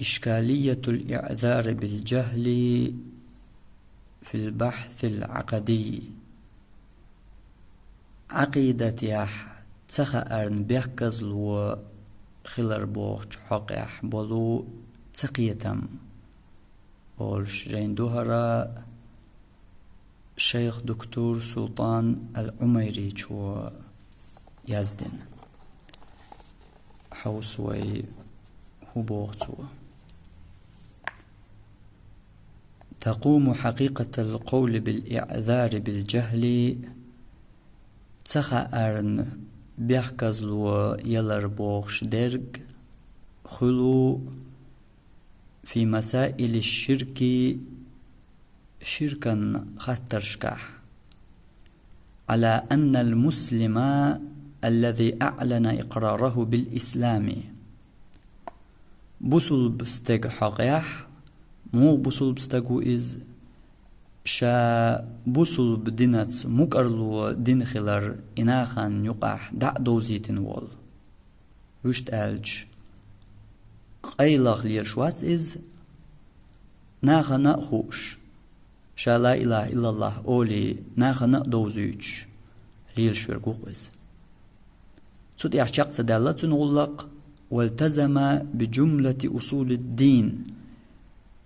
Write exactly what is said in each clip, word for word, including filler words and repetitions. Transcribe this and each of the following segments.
إشكالية الإعذار بالجهل في البحث العقدي. Ӏакъидатехь ца хаарна бехказло хилар бохучу хьокъехь болу цакхетам олуш жайн ду хӀара шайх доктор Султан ал-Ӏумайричо яздина. Хьовса вай, хӀун боху цо. تقوم حقيقة القول بالإعذار بالجهل, ца хаарна бехказло ялар бохуш дерг хуьлу في مسائل الشرك, ширкан хаттаршкахь, على أن المسلم الذي أعلن إقراره بالإسلام. Бусулба стеган хьокъехь, муха бусулба стаг ву иза, ша бусулба динаца мукӀарло дина хилар и нахана юкъахь дӀа а довзийтина волу. Вуьшта аьлча, къайлаха лелаш вац иза, нахана а хууш, ша ла илаха иллаллахӀ олий, нахана а довзуьйтуш лелаш верг ву-кх иза. Цу тӀехь чекх ца даьлла цуьнан гӀуллакх, والتزم بجملة أصول الدين,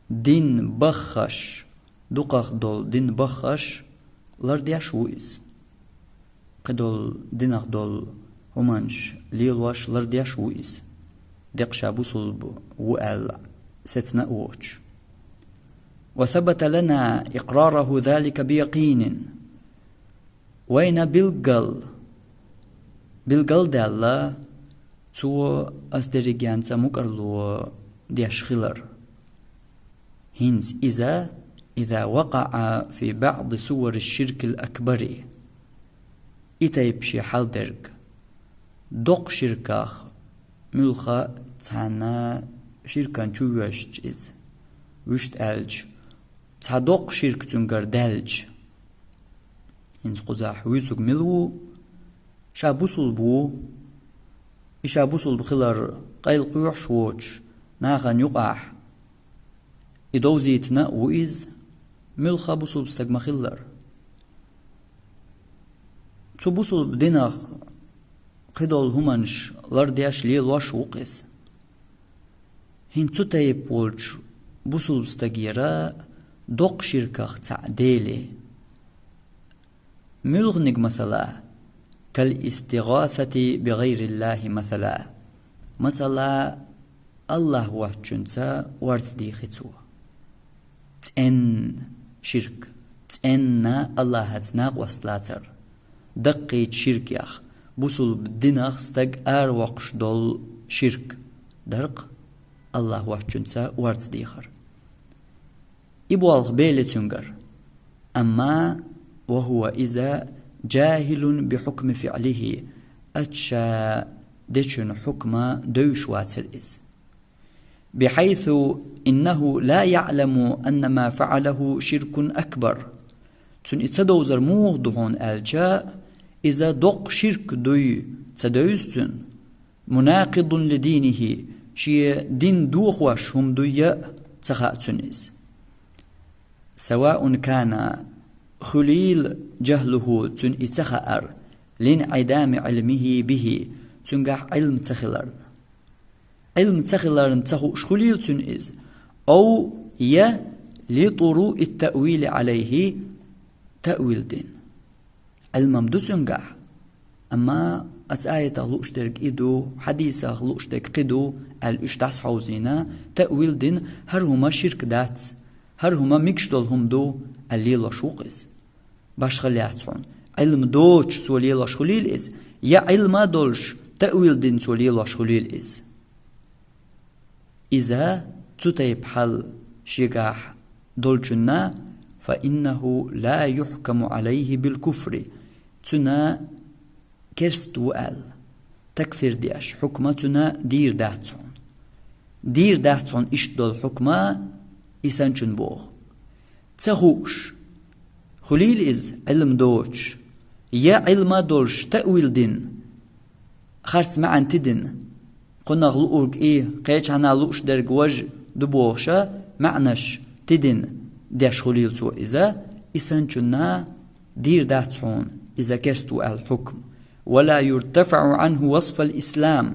дин баххаш, дукхах долу дин баххаш лардеш ву иза. Кхидолу динах долу хӀуманаш лелош лардеш ву иза, декъа ша бусулба ву аьлла сецна а воцуш. وثبت لنا إقراره ذلك بيقين. Вайна билггал, билгалдаьлла цо ас дерригенца мукӀарло деш хилар. ХӀинца иза, إذا وقع في بعض صور الشرك الأكبر, и тайпа шен хьал дерг, доккха ширках, муьлхха цхьана ширкан чу воьжча иза, вуьшта аьлча, цхьа доккха ширк цуьнгара даьлча. ХӀинца кхузахь вуьйцург мила ву? Ша бусулба ву. И ша бусулба хилар къайла кхоьхьуш воцуш, нахана юкъахь и довзийтина а ву иза, муьлхха бусулба стаг ма-хиллара. Цу бусулба динах кхидолу хӀуманаш лардеш, лелош ву-кх иза. ХӀинца цу тайпа волчу бусулба стагера доккха ширках цхьаъ деле. Муьлханиг масала, كالاستغاثة بغير الله مثلا. Масала, АллахӀ воцчуьнца орца дийхи цо. ЦӀенна ширк, цӀенна АллахӀаца накъост лацар, даккхийчу ширкех, бусулба динах стаг аравоккхуш долу ширк дара-кх АллахӀ воцчуьнца орца дехар. И болх беле цуьнгара. Амма وهو, иза, جاهل بحكم فعله, ацу ша дечун хьукма девзаш вацара иза. بحيث إنه لا يعلم أن ما فعله شرك أكبر. Цуьнан и ца довзар муха ду хьуна аьлча, иза доккха ширк дуй ца девза цуьнан, مناقض لدينه, шен дин дохош хӀума дуй а ца хаьа цуьнан иза. سواء كان, хуьлийла, جهله, цуьнан и ца хаар, لانعدام علمه به, цуьнгахь Ӏилма ца хиларна. Ӏилма ца хиларна ца хууш хуьлийла цуьнан иза. أو, я, لطروء التأويل عليه, таъвил дина. Ӏилма-м ду цуьнгахь, амма оцу аятах лууш дерг и ду, хьадисах лууш дерг кхин ду аьлла, уьш дӀасахьовзийна, таъвил дина, хӀара хӀума ширк дац, хӀара хӀума мегаш долу хӀума ду аьлла лелош ву-кх иза. Башхалла яц хьуна, Ӏилма доцуш цо лелош хуьлийла иза, я Ӏилма а долуш, таъвил дина цо лелош хуьлийла иза. Иза, цу тайпа хьал шегахь долчунна, فإنه لا يحكم عليه بالكفر, цуьнан керста ву аьлла, такфир деш хьукма цуьнан дийр дац хьуна. Дийр дац хьуна иштта долу хьукма и санначун боху. Ца хууш хуьлийла иза, Ӏилма доцуш, я Ӏилма а долуш, таъвил дина, харц маьӀна тидина, кхунах луург и, кхечанхьа лууш дерг важа, ду бохуша маьӀнаш тидина деш хуьлийла цо иза, и санначунна дийр дац хьуна иза керста ву аьлла хьукм. «ولا يرتفع عنه وصف الإسلام».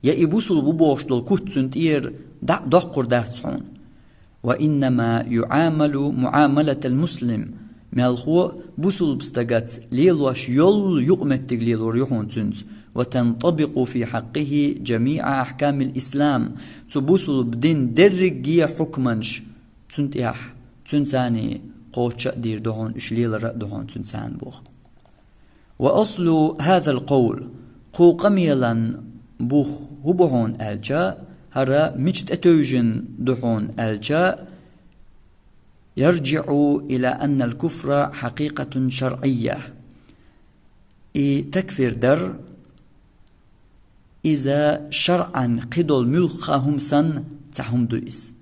Я и бусулба ву бохуш долу куц цуьнан тӀера дӀа а доккхур дац хьуна. «وإنما يعامل معاملة المسلم». Мелхо бусулба стагаца лелош йолу юкъаметтиг лелор ю хьуна цуьнца. «وتنطبق في حقه جميع أحكام الإسلام». Цу бусулба дин дерриге хьукманаш цуьнан тӀехь, цуьнан царний кхочуш а дийр ду хьуна, уьш лелар а ду хьуна цуьнан царна боху. «وأصل هذا القول», кху къамелан бух хӀун бу хьуна аьлча, хӀара мича тӀетевжина ду хьуна аьлча, «يرجع إلى أن الكفر حقيقة شرعية». И такфир дар, иза шарӀан кхидолу муьлхха хӀума санна цхьа хӀума ду иза.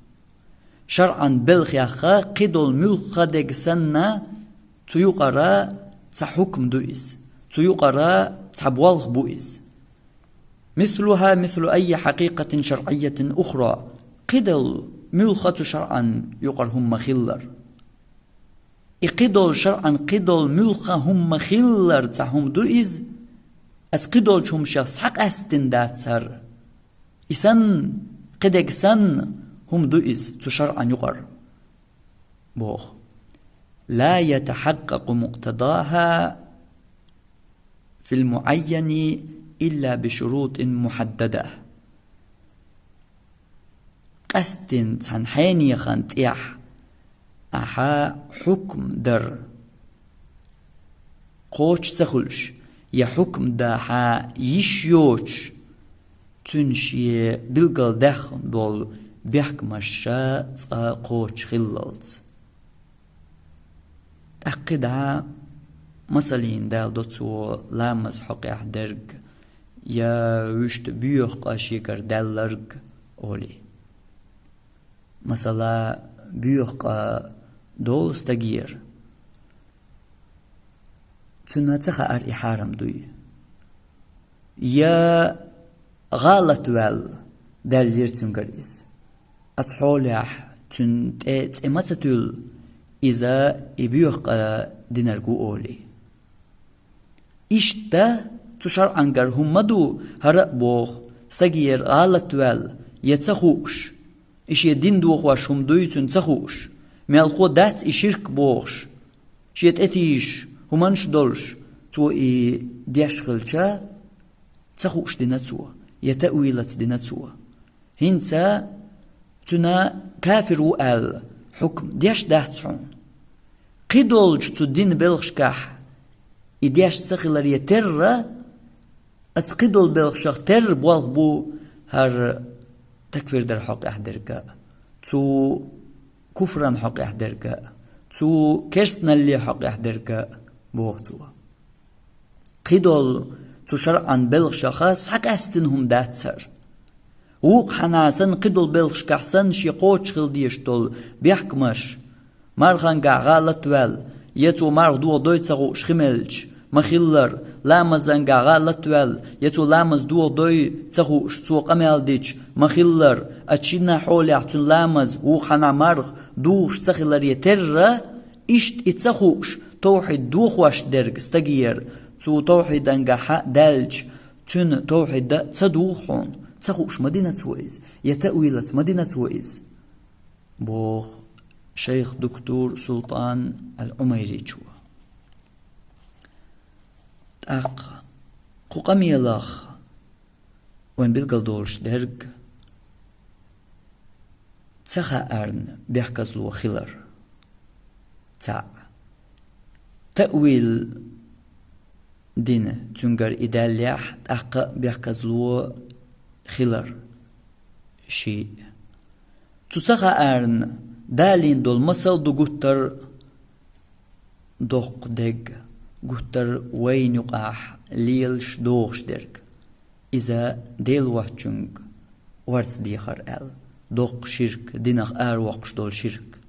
ШарӀан белхех кхидолу муьлхха дерг санна, цу юкъара цхьа хьукм ду иза, цу юкъара цхьа болх бу иза. «مثلها مثل أي حقيقة شرعية أخرى». Кхидолу муьлхха цу шарӀан юкъара хӀума ма-хиллара. И кхидолу шарӀан кхидолу муьлхха хӀума ма-хиллара цхьа хӀума ду иза, аса кхидолчу хӀуманех схьакъаьстина дац хӀара. И санна, кхидерг санна, хӀума ду иза цу шарӀан юкъара, боху. «لا يتحقق مقتضاها في المعين إلا بشروط محددة». Къаьсттина цхьана хьенехана тӀехь ахьа хьукм дар кхочуш ца хуьлуш, я хьукм дахьа йиш йоцуш, цуьнан шен билгалдаьхна долу бехкамаш цкъа кхочуш хиллалц. ТӀаккха кхидӀа масаллина даладо цо ламаз хьокъехь дерг, я вуьшта боьха къа шегара даьлларг олий. Масала, боьха къа долу стагера, цунна ца хаьара и хьарам дуй. Я гӀалат ваьлла, даьллера цуьнгара иза. Оцу хьолехь цуьнан тӀе цӀе ма ца туьллу, иза и боьха къа динарг ву олий. Иштта цу шарӀангара хӀума ма ду, хӀара а боху, стагера гӀалат ваьлла, я ца хууш, и шен дин дохош хӀума дуй цуьнан ца хууш, мелхо дац и ширк бохуш, шен тӀетийжаш хӀуманаш долуш, цо и деш хилча, ца хууш дина цо, я таъвилаца дина цо. ХӀинца цуьнан кафир ву аьлла хьукм деш дац хьуна. Кхидолчу цу динан белхашкахь и деш ца хиларе терра, аса кхидолу белхашах терра болх бу хӀара такфир дар хьокъехь дерг а, цу куфран хьокъехь дерг а, цу керстаналле хьокъехь дерг а, боху цо. Кхидолу цу шарӀан белхашаха схьакъаьстина хӀума дац хӀара. Вукху хьанна санна кхидолу белхашкахь санна шен кхочуш хила дезаш долу бехкамаш, мархангахь гӀалат ваьлла, я цо марха дохадой ца хууш хи мелча, ма-хиллара, ламазангахь гӀалат ваьлла, я цо ламаз дохадой ца хууш, цо къамел дича, ма-хиллара, аса шина хьолехь цуьнан ламаз, вукху хьанна марха духуш ца хиларе терра, иштта и ца хууш, тавхьид дохош дерг стагера, цу тавхьидангахьа даьлча, цуьнан тавхьид а ца духу хьуна, ца хууш ма дина цо иза, я таъвилаца ма дина цо иза, боху шайх доктор Султан ал-Ӏумайричо. ТӀаккха кху къамелах вайн билгалдолуш дерг ца хаарна бехказло хилар. ЦаӀ. Таъвил дина цуьнгара и даьллехь, тӀаккха а бехказло хилар. Шиъ. Цу ца хаарна далийна долу масал ду гуттар доккха дегга, гуттар вайна юкъахь лелаш догӀуш дерг. Иза Дела воцчунга орца дехар аьлла, доккха ширк, динах аравоккхуш долу ширк.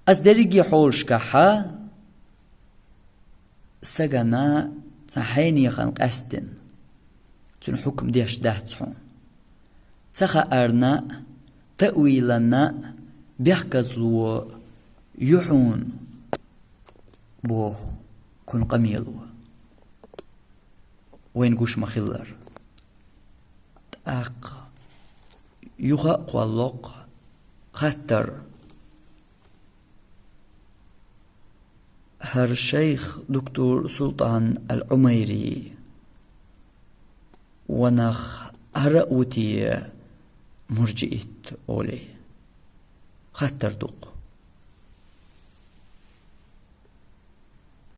Ас дерриге хьолашкахьа стагана цхьа хьенехана къаьстина, цуьнан хьукм деш дац хьуна. Ца хаарна, таъвилана бехказло ю хьуна, боху кхуьнан къамело. Вайна гуш ма-хиллара. ТӀаккха юха а кхолло-кх хаттар. ХӀара шайх доктор Султан ал-Ӏумайри ванах хӀара а ву те мурджиит олий? Хаттар ду-кх.